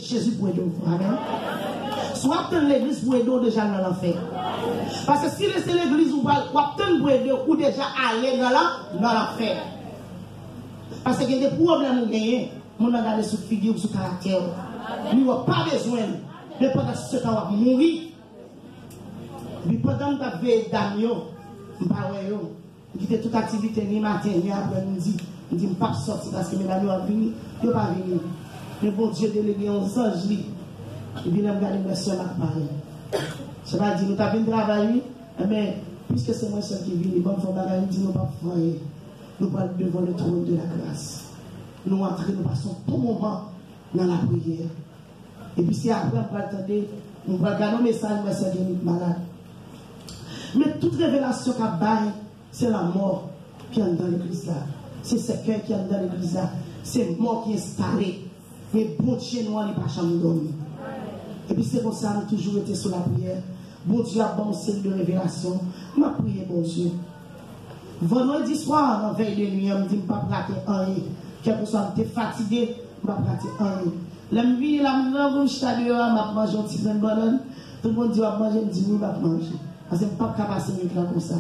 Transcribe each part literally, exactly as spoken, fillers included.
Jezi pou ede w. Amèn. Si w ap tann legliz pou ede w, deja nan lanfè. Paske si se legliz ou pral, w ap tann pou ede w, ou deja ale nan lan-, nan lanfè. Paske gen de pwoblèm ou genyen, moun nan gade sou figi w, sou karaktè w. Li wè w pa bezwen l. Men pandan se tan w ap mouri. Epi pandan m t ap veye dam yo, m pa wè yo. M kite tout aktivite ni maten, ni aprèmidi. M di m p ap sòti paske medam yo ap vini. Yo pa vini. Men Bondye delege yon zanj li. Epi lè m gade m wè sè m ak parèy. Sa vle di nou t ap vin travay wi. Enben, piske se mwen sèl ki vini, ban m fè yon bagay, m di nou p ap fè anyen. Nou pral devan le trône de la grâce. Nou antre, nou pase yon bon moman nan lapriyè. Epi se apre m pral tande, m pral gade yon mesaj, mwen sè Denis malad. Men tout revelasyon k ap bay, se lanmò ki anndan legliz la. Se sèkèy ki anndan legliz la. Se mò ki enstale. Men Bondye nou an, li pa janm dòmi. Epi se konsa, m toujou rete sou lapriyè. Bondye ap ban m seri de revelasyon. M ap priye Bondye. Vandredi swa, nan vèy de nwi an, m di m p ap rate anyen. Kèlkeswa m te fatige, m p ap rate anyen. Lè m vini la, m grangou, m chita deyò a, m ap manje yon ti grenn bannann. Tout moun di, "W ap manje?" M di, "Wi, m ap manje." Paske m p ap ka pase nwit la konsa.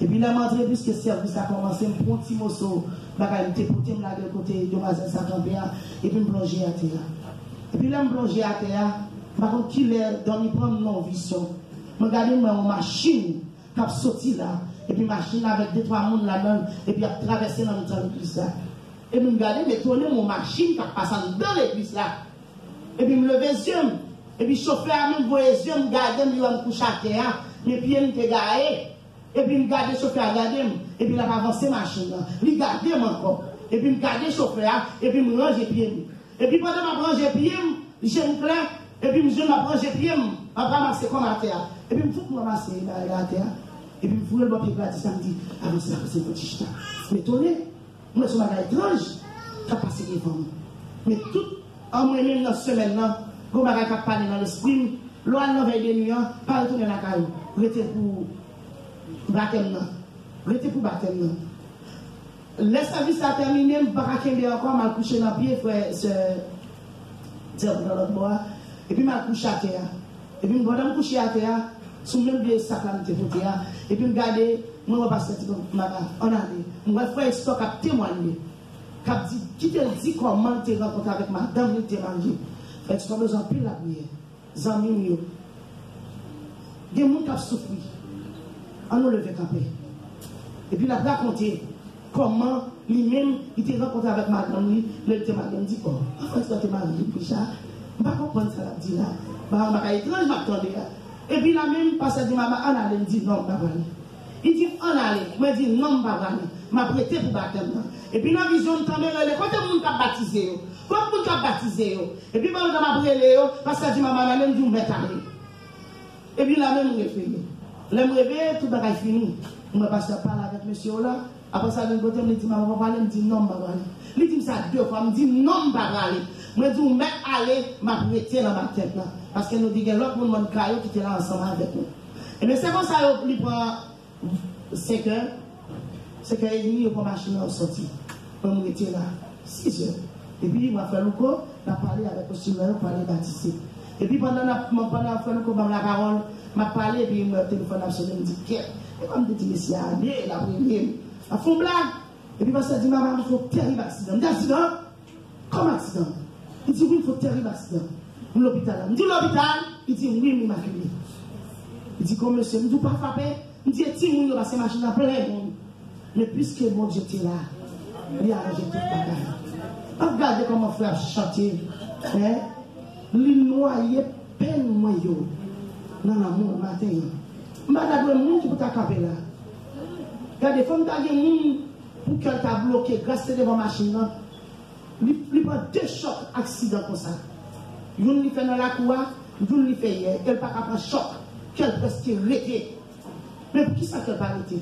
Epi lè m antre, piske sèvis la kòmanse, m pran yon ti moso bagay, m te pote, m lage l kote demwazèl sa kanpe a, epi m plonje atè a. Epi lè m plonje atè a, m pa konn kilè dòmi pran m nan yon vizyon. Mwen gade, m wè yon machin k ap soti la, epi machin la avèk de twa moun ladan l, epi y ap travèse nan mitan legliz la. Epi m gade, m etone, m wè yon machin k ap pase anndan legliz la. Epi m leve zye m, epi chofè a menm voye zye m gade m, li wè m kouche atè a, men pye m te gaye. Epi m gade chofè a gade m, epi l ap avanse machin nan. Li gade m ankò. Epi m gade chofè a, epi m ranje pye m. Epi pandan m ap ranje pye m, je m klè, epi m jwenn m ap ranje pye m, m ap ranmase kò m atè a. Epi m fout m ranmase bagay la atè a. Epi m foure l bò pye gratis la, m di, "Avanse, avanse, fò ti chita." M etone, m wè se yon bagay etranj k ap pase devan m. Men tout an mwen menm nan semèn nan, gon bagay k ap pale nan lespri m, lè w al nan vèy de nwi an, pa retounen lakay ou, rete pou batèm nan. Rete pou batèm nan. Lè sèvis la tèmine, m pa ka kenbe ankò, m al kouche nan pye frè, sè, sè nan lòt bò a. Epi m al kouche atè a. Epi m, pandan m kouche atè a, sou menm vye sak la m te pote a. Epi m gade, mwen wè pastè Tito Maka, ann ale. M wè frè Hector k ap temwaye. K ap di, kite l di kòman l te rankontre avèk madanm li, l te marye. Frè Hector bezwen anpil lapriyè. Zanmi m yo, gen moun k ap soufri. Ann nou leve kanpe. Epi l ap rakonte kòman li menm, li te rankontre avèk madanm li, lè li te marye. M di, "Oh, an fèt, sa te marye deja." M pa konprann sa l ap di la. Ba, yon bagay etranj m ap tande a. Epi la menm, pastè di, "Mama, ann ale." M di, "Non, m pa prale." Li di m, "Ann ale." Mwen di, "Non, m pa prale. M ap rete pou batèm nan." Epi nan vizyon, m tande rele, "Kote moun k ap batize yo? Kote moun k ap batize yo?" Epi pandan m ap rele yo, pastè di, "Mama, ann ale." M di, "Ou mèt ale." Epi la menm, m refeye. Lè m reveye, tout bagay fini. M wè pastè ap pale avèk mesye yo la. Apre sa, vin kote m, li di, "Mama, w pa prale?" M di, "Non, m pa prale." Li di m sa de fwa, m di, "Non, m pa prale." Mwen di, "Ou mèt ale, m ap rete nan batèm nan." Paske nou di gen lòt moun, moun ka yo ki te la ansanm avèk nou. Ebyen, se konsa yo, li pran senkè, senkè edmi, yo pran machin nan, yo sòti. Mwen, m rete la, sizè. Epi, mwen, frè Louko, n ap pale avèk kostim nan, yo pale batize. Epi, pandan n ap, pandan frè Louko ban m lapawòl, m ap pale, epi m wè telefòn ap sonnen, m di, "Kèt, e pa m te di mesye a ale, l ap rele m." L ap fè yon blag. Epi pastè di, "Mama, m fè yon tèrib aksidan." M di, "Aksidan? Kòman aksidan?" Li di, "Wi, m fè yon tèrib aksidan. M lopital la." M di, "Lopital?" Li di, "Wi, m imakile." Li di, "Kon mesye?" M di, "Ou pa frape?" M di, "E timoun yo, paske machin nan plen moun." Men piske Bondye te la, li aranje tout bagay. Ap gade kòman frè ap chante, en? Li nwaye pèn mwen yo nan lanmou maten an. M pa ta dwe moun ki pou ta kanpe la. Gade, fò m ta gen moun pou kè l ta bloke, gras te devan machin nan. Li, li pran de chòk aksidan konsa. Youn li fè nan lakou a, youn li fè yè. E l pa ka pran chòk, kè l prèske rete. Men poukisa kè l pa rete?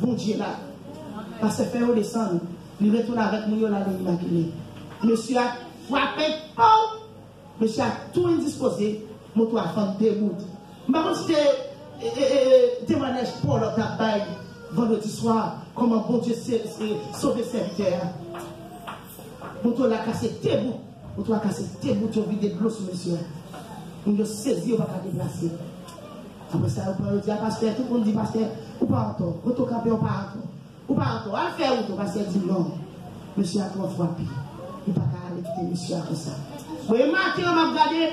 Bondye la. Pastè fè yo desann. Li retounen avèk moun yo, l ale Imakile. Mesye a frape, pow! Mesye a tou endispoze, moto a fann debout. M pa konn si se, e, e, e, e, temwayaj Pòl t ap bay vandredi swa, kòman Bondye se, se, sove sèvitè a. Moto la kase debout. Kontwa kase, te bout yo vide dlo sou mesye a. Moun yo sezi, yo pa ka deplase. Apre sa, yo pran, yo di a pastè, tout moun di pastè, ou pa antò. Kote w kanpe, ou pa antò. Ou pa antò. Al fè wout ou, pastè di non. Mesye a twò frape. Li pa ka ale kite mesye a konsa. Mwen, maten an, m ap gade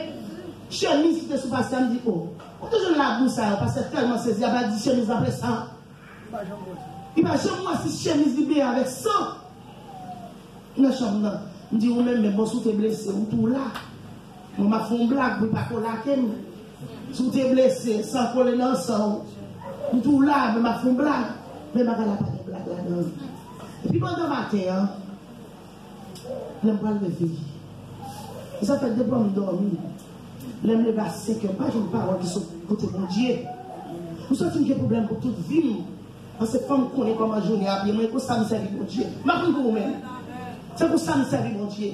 chemiz ki te sou pastè a, m di, o. Ou te jwenn labou sa yo, pastè tèlman sezi, a pa di chemiz la plen san. Li pa janm wè si chemiz li benyen avèk san nan chanm nan. M di, ou menm, men bon, si w te blese, ou tou la. Mwen, m ap fè yon blag pou l pa ko lake m. Si w te blese, san kole nan san w, m tou la, men m ap fè yon blag. Men bagay la pa gen blag ladan l. Epi pandan maten an, lè m pral leve, e sa fè depi m dòmi, lè m leve a senkè, m pa jwenn pawòl ki sot kote Bondye. M santi m gen pwoblèm pou tout vi m. Paske fò m konnen kòman jounen ap ye. Mwen, konsa m sèvi Bondye. M ap vin pou ou menm. Se konsa m sèvi Bondye.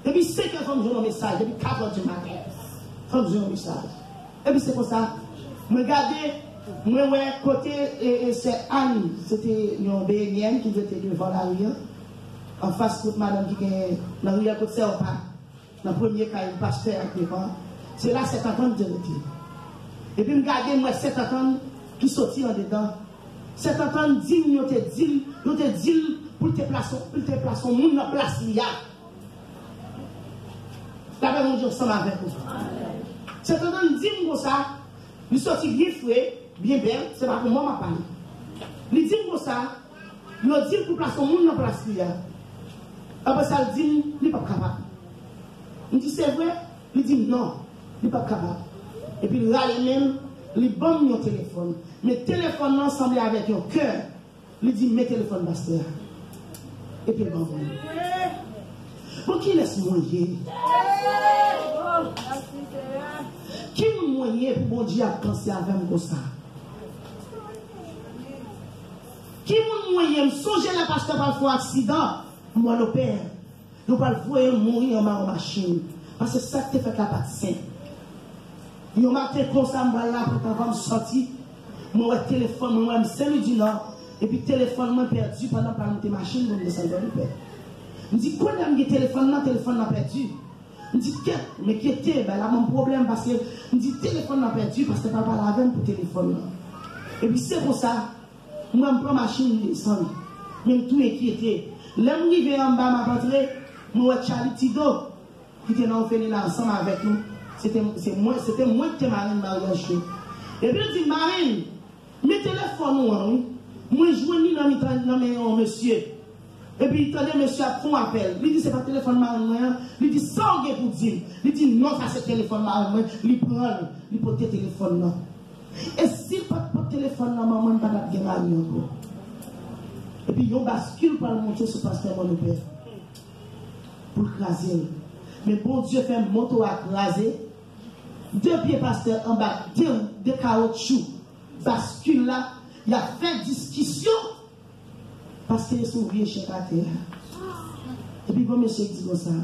Depi senkè, fò m jwenn yon mesaj. Depi katrè di maten, fò m jwenn yon mesaj. Epi se konsa, mwen gade, mwen wè kote e, e sè Ann, se te yon beyenyèn ki rete devan lari an, anfas kot madanm ki gen nan riyèl kot sè Opa, nan premye kay pastè a devan. Se la sè Tantann te rete. Epi m gade, m wè sè Tantann ki soti andedan. Sè Tantann di m, yo te di l, yo te di l pou l te plase, pou l te plase yon moun nan plas li a. Lapè Bondye ansanm avèk ou. Sè Tantann di m konsa, li soti byen fre, byen bèl, se pa pou mò m ap pale. Li di m konsa, yo di l pou plase yon moun nan plas li a. Apre sa, l di m, li p ap kapab. M di, se vre? Li di m, non, li p ap kapab. Epi l rale men l, li ban m yon telefòn. Men telefòn nan sanble avèk yon kè. Li di, men telefòn pastè a. Epi l ban mwen. Bon, kilès mwen ye? Ki moun mwen ye pou Bondye ap panse avè m konsa? Ki moun mwen ye? M sonje lè pastè pral fè yon aksidan, m wè lopè. Yo pral voye l mouri anba yon machin. Paske sa k te fèt la pa t senp. Yon maten konsa, m pral lapote anvan m sòti. Mwen wè telefòn mwen, mwen wè m Sen Lwi di Nò. Epi telefòn mwen pèdi pandan m pral monte machin pou m desann Gwadloup. M di, kounye a m gen telefòn nan, telefòn nan pèdi. M di, kèt, m enkyete, bagay la ban m pwoblèm, paske m di, telefòn nan pèdi, pastè pral pale avè m pou telefòn nan. Epi se konsa, mwen, m pran machin, m desann. Men m tou enkyete. Lè m rive anba, m ap antre, mwen wè Charlie Tido, ki te nan òfelina ansanm avèk nou. Se te, se mwen, se te mwen ki te marenn maryaj yo. Epi l di m, marenn, men telefòn ou an, wi. Mwen jwenn li nan mitan, nan men yon mesye. Epi tande mesye ap fè yon apèl. Li di, se pa telefòn marenn mwen an. Li di, sa w gen pou di m? Li di, non, sa se telefòn marenn mwen. Li pran l, li pote telefòn nan. E si l pa t pot telefòn nan ban mwen, m pa t ap gen mari ankò. Epi yon baskil pral monte sou pastè Mòn Opè pou l kraze l. Men Bondye fè moto a kraze. De pye pastè anba de, de kawotchou baskil la, y ap fè diskisyon. Paske se yon vye chèk atè a. Epi gon mesye di konsa,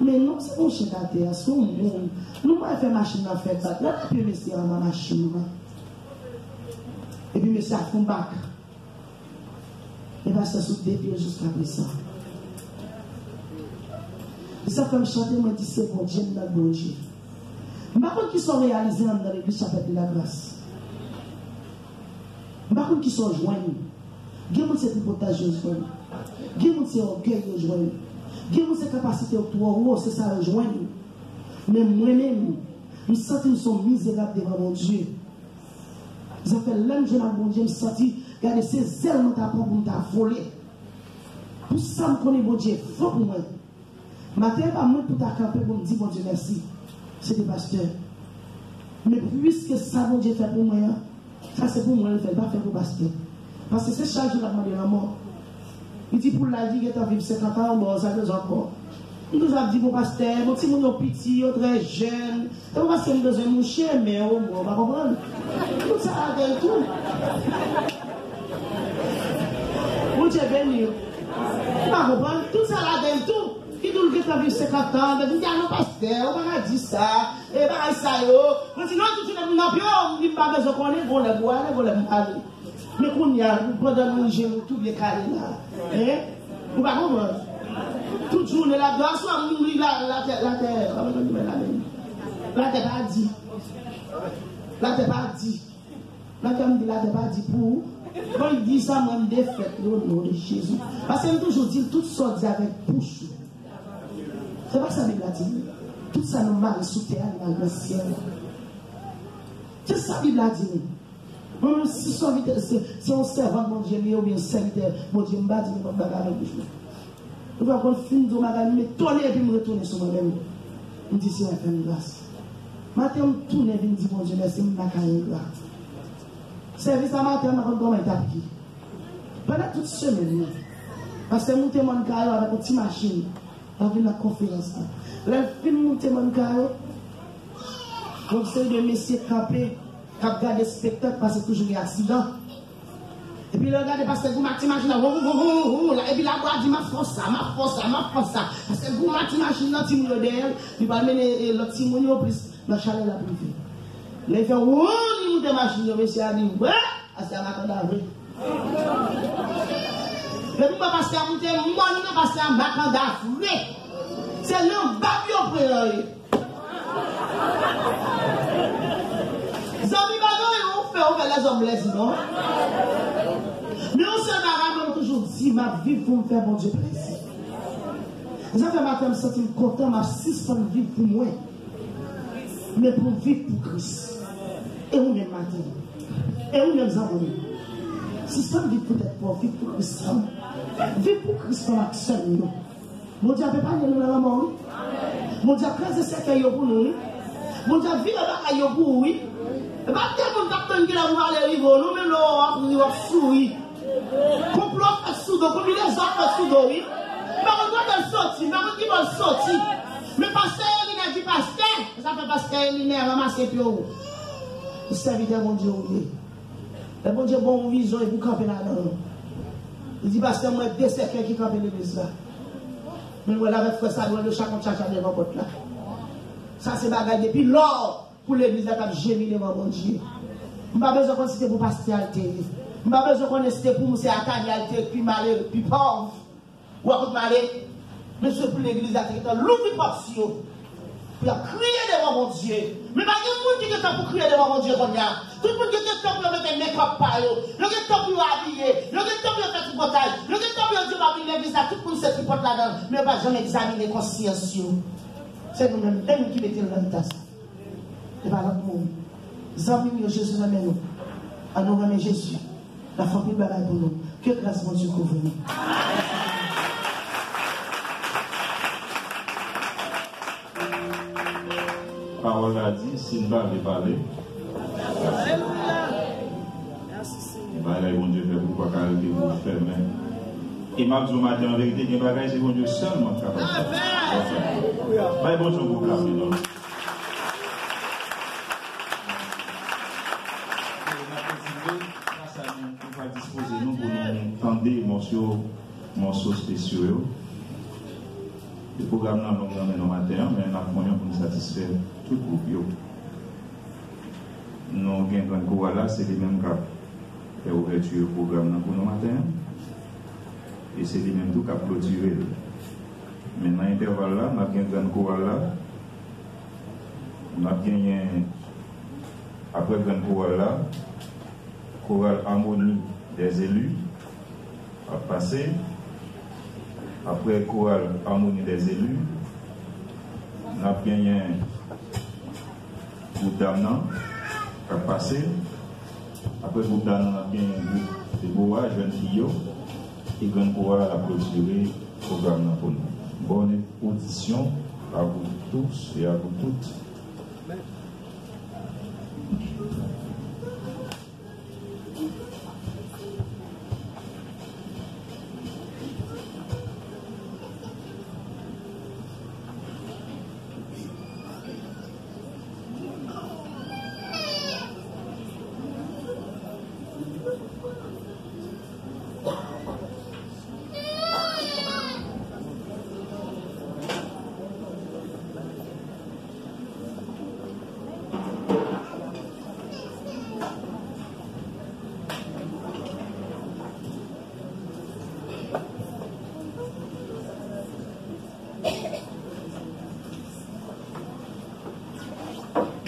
men non, se pa yon chèk atè a, se yon moun. Nou pral fè machin nan fè bak. Lè n ap pye mesye a anba machin nan. Epi mesye a fè yon bak. E pastè sou de pye jiska prezan. Sa fè m chante, mwen di, se Bondye m nan Bondye. M pa konn kisa w reyalize anndan legliz Chapèt de la Gras. M pa konn kisa w jwenn. Gen moun se tripotaj yo jwenn. Gen moun se ògèy yo jwenn. Gen moun se kapasite yo twò wo, se sa yo jwenn. Men mwen menm, m santi m se yon mizerab devan Bondye. Zafè lè m jwenn ak Bondye, m santi, gade, se zèl mwen ta pran pou m ta vole. Pou sa m konnen Bondye fò pou mwen. Maten an pa mwen pou ta kanpe pou m di Bondye mèsi. Se te pastè. Men piske sa Bondye fè pou mwen an, sa se pou mwen l fè, l pa fè pou pastè. Paske se chak jou l ap mande lanmò. Li di pou l la, li gentan viv senkant an, bon, sa bezwen ankò. M toujou ap di, bon, pastè, bon, timoun yo piti, yo trè jèn. Se pa paske m bezwen mouche, men yo bon, w pa konprann? Tout sa ladan l tou. Bondye beni w. Ou pa konprann? Tout sa ladan l tou. Ki di w l gentan viv senkant an, depi m di a non pastè, ou pa ka di sa, e bagay sa yo. Mwen di non, tout se moun nan pye w, m di m pa bezwen konnen, gon lè pou ale, gon lè pou ale. Men kounye a, pandan nou je nou tou byen kale la, en? Ou pa konprann? Tout jounen l ap di, aswè m mouri, la, latè, latè, latè pa di. Latè pa di. Latè m di, latè pa di pou ou. Bon, li di sa, mwen m defèt, o non de Jezi. Paske m toujou di l, tout sa w di avèk bouch ou. Se pa sa Bib la di. Tout sa nou mare sou tè a, li mare nan syèl la. Se sa Bib la di nou. Mwen menm, si se yon, se, se yon sèvant Bondye m ye, oubyen sèvitè Bondye, m pa di nenpòt bagay avèk bouch mwen. Ou pa konn, fin di yon bagay, m etone epi m retounen sou mwen menm. M di, Senyè, fè m gras. Maten, m tounen vin di Bondye mèsi, m pa ka engra. Sèvis a maten, m pa konn kòman l t ap ye. Pandan tout semèn nan, pastè moute mòn Kayo avèk yon ti machin, l ap vin nan konferans lan. Lè l fin moute mòn Kayo, yon seri de mesye kanpe, k ap gade espektak, paske toujou gen aksidan. Epi lè yo gade pastè Gouma ak ti machin nan, wou, wou, wou, wou, wou, la, epi labwa di, "M ap fè w sa, m ap fè w sa, m ap fè w sa." Pastè Gouma ak ti machin nan, timoun yo dèyè l, li pral mennen, e, lòt timoun yo plis nan chalè l ap rive. Lè l fè wou, li moute machin yo, mesye a di, "Wè, pastè a makanda vre." Depi mwen pastè a moute mòn nan, pastè a makanda vre. Se nan bab yo pran yo ye. Zanmi, pa gen anyen ou fè, ou fè lèzòm plezi, non? Men yon sèl bagay, mwen toujou di, m ap viv pou m fè Bondye plezi. Sa fè maten, m santi m kontan, m ap sispann viv pou mwen. Men pou m viv pou Kris. E ou menm, maten? E ou menm, zanmi? Sispann viv pou tèt pa w, viv pou Kris, zanmi. Viv pou Kris, frè m ak sè m yo. Bondye ap epanye nou nan lanmò, wi. Bondye ap kraze sèkèy yo pou nou, wi. Bondye ap vire bagay yo pou ou, wi. E pa de moun k ap tann kilè pou malè rive w, non, men lè w ap ri, w ap souri. Konplo ap fèt sou do, konbinezon ap fèt sou do, wi. M pa konn kote l soti, m pa konn ki bò l soti. Men pastè Elinè di pastè, sa fè pastè Elinè ranmase pye w. Ou sèvitè Bondye ou ye. Lè Bondye ba w yon vizyon epi w kanpe ladan l. Li di, "Pastè, m wè de sèkèy ki kanpe legliz la. Men m wè l avèk frè Samuel, yo chak yon tchatcha devan pòt la." Sa se bagay depi lò pou legliz la k ap jemi devan Bondye. M pa bezwen konn si se pou pastè a l te ye. M pa bezwen konnen si se pou m, se Atani a l te ekri malere, pi pòv. Ou a kout male, men se pou legliz la te gentan louvri pòt yo. Pou y ap kriye devan Bondye. Men pa gen moun ki gentan pou kriye devan Bondye kounye a. Tout moun gen gentan pou yo mete mekòp pa yo. Yo gentan pou yo abiye. Yo gentan pou yo fè tripotay. Yo gentan pou yo di yo pa vin legliz la, tout moun se tripot ladan l. Men yo pa janm egzamine konsyans yo. Se nou menm menm ki mete l nan eta sa. E pa lòt moun. Zanmi m yo, Jezi renmen nou. Ann nou renmen Jezi. L ap fè anpil bagay pou nou. Ke gras Bondye kouvri nou. Pawòl la di, si n pa vle pale, bagay Bondye fè pou pa ka rete bouch fèmen. E m ap di w maten an verite, gen bagay se Bondye sèlman k kapab fè. Bay Bondye yon gwo klame non. E n ap kontinye, gras a nou, nou pral dispoze nou pou nou tande mòso, mòso espesyal yo. E pwogram nan long nan men nou maten an, men n ap pran yon pou n satisfè tout gwoup yo. Nou gen grann koral la, se li menm k ap fè ouvèti pwogram nan pou nou maten an. E se li menm tou k ap klotire l. Men nan entèval la, n ap gen grann koral la. N ap genyen, apre grann koral la, koral Amoni dèzeli ap pase. Apre koral Amoni dèzeli, n ap genyen gwoup dam nan k ap pase. Apre gwoup dam nan, n ap genyen gwoup Debowa, jèn fi yo, e grann koral la ap klotire pwogram nan pou nou. Bonne audition à vous tous et à vous toutes.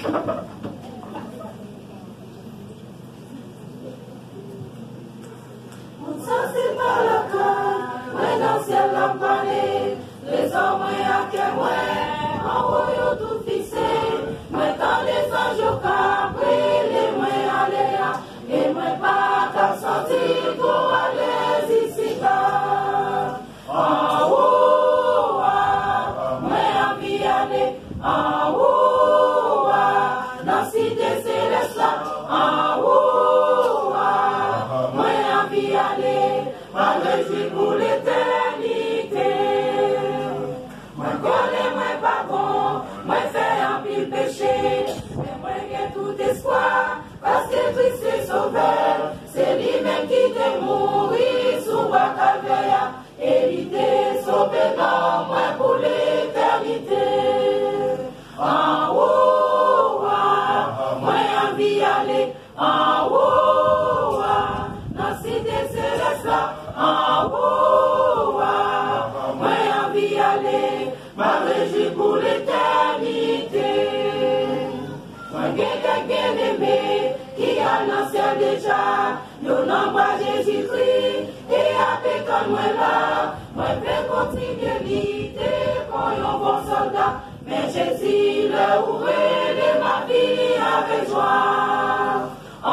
Moun sa se pa lakay mwen nan syèl l ap pale. Trezò mwen ak kè mwen anwo yo tout fikse. Mwen tande zanj yo k ap rele mwen ale a. E mwen pa ka santi twò alèz isita. Anwo a, mwen anvi ale. Anwo a, nan site selès la. Anwo a, mwen anvi ale. M al rejwi pou letènite. Mwen konnen mwen pa bon, mwen fè anpil peche, men mwen gen tout espwa, paske Kris se Sovè, se li menm ki te mouri sou bwa Kalvè a, e li te sove nanm mwen pou letènite. Anwo a, mwen anvi ale, anwo a, nan site selès la, anwo a, mwen anvi ale, m al rejwi pou letènite. Mwen gen kèk byeneme ki al nan syèl deja, yo nan bra Jezikri, e ape tann mwen la. Mwen vle kontinye lite kon yon bon sòlda, men Jezi, lè ou rele, m ap vini avèk jwa.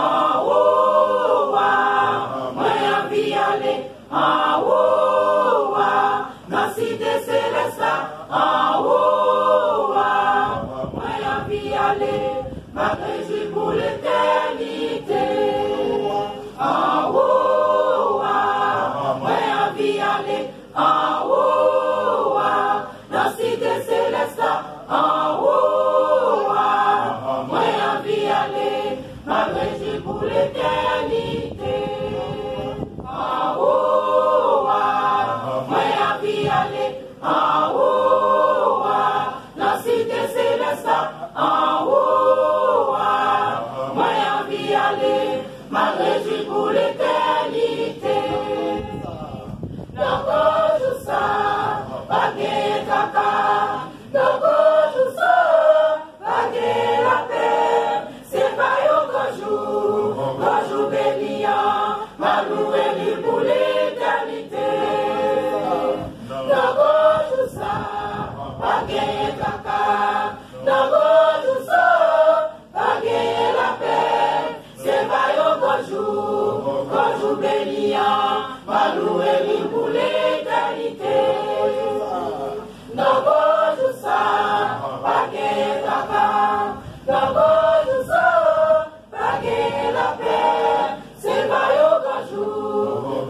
Anwo a, mwen anvi ale, anwo a, nan site selès la, anwo a, mwen anvi ale, m ap rejwi pou letènite. Anwo a, mwen anvi ale, anwo a, nan site selès la, anwo a, mwen anvi ale, m al rejwi pou letènite. Anwo a, mwen anvi ale, anwo a, nan site selès la, anwo a, mwen anvi ale, m al rejwi pou letènite. Nan gwo jou sa, pa gen traka. Nan gwo jou sa, pa gen lapè. Se pa yon gwo jou, gwo jou beni an, m al louwe li pou letènite. Nan gwo jou sa, pa gen traka. Nan gwo jou sa, pa gen lapè. Se pa yon gwo jou, gwo jou beni an, m al louwe li pou letènite. Nan gwo jou sa, pa gen traka. Nan gwo jou sa, pa gen lapè. Se pa yon gwo jou,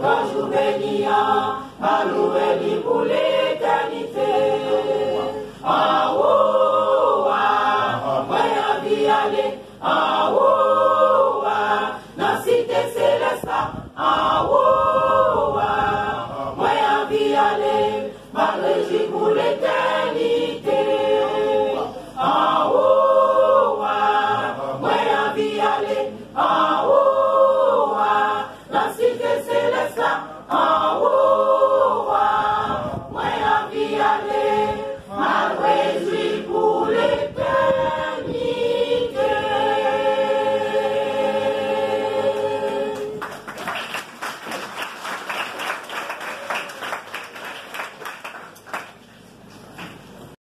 gwo jou beni an, m al louwe li pou letènite. Anwo a, mwen anvi ale.